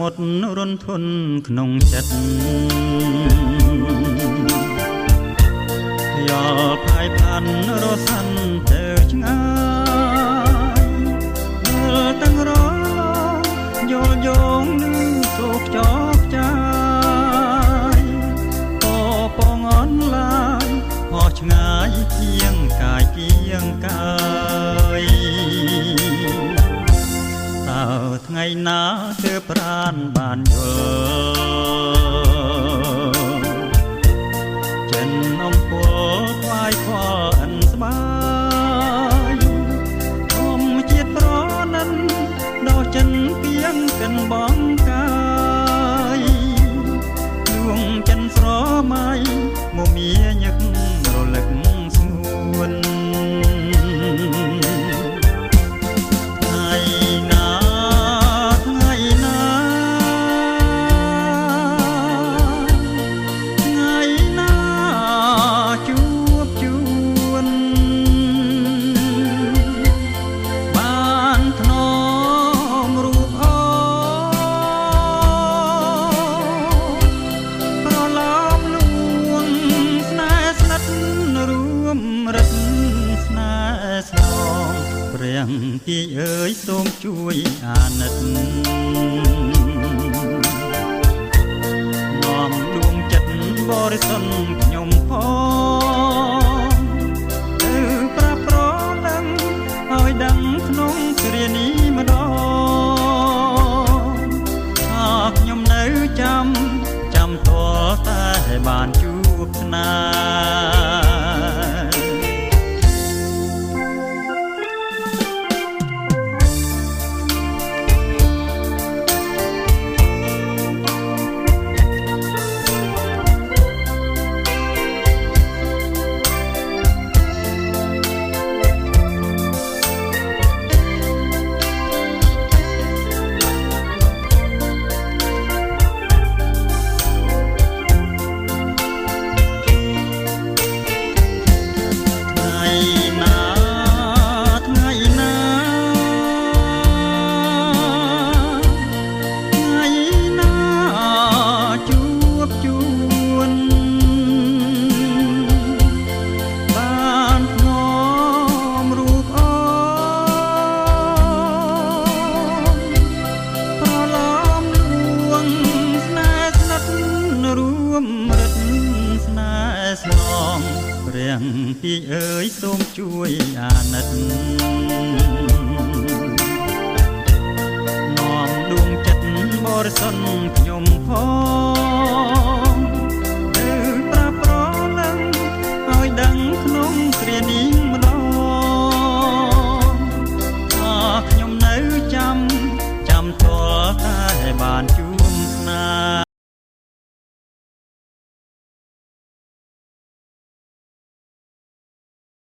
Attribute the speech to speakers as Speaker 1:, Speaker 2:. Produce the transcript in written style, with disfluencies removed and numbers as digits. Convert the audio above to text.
Speaker 1: មុទ្ររន្ធន់ក្នុងចិត្តយល់ផាយផាន់រសាន់ទៅឆ្ងាយមើលទាំងរលងយល់យងនឹងសោកចោកចាយពពងអនឡាយហោះឆ្ងាយគៀងកាយគៀងកាយតើថ្ងៃណាទើបប្រានបានយល់ចិនអំពលខ្វាយខ្វល់អិនស្បាយធម្មជាតិប្រណិនដោះចិនគៀងកិនបងកាយដួងចិនស្រមៃមមាញឹករលឹកស្ងួនគីអើយសូមជួយអាណិតនាំដួងចិត្តបរិសុទ្ធខ្ញុំផងទៅប្រាប់ប្រលឹងឲ្យដឹងក្នុងគ្រានេះម្ដងថាខ្ញុំនៅចាំចាំតតែបានជួបស្នេហ៍ពីអើយសូមជួយអាណិតនាំដួងចិត្តបរិសុទ្ធខ្ញុំផងទៅប្រាប់ប្រលឹងឲ្យដឹងក្នុងគ្រានេះម្ដងថាខ្ញុំនៅចាំចាំតតែបានជួបស្នេ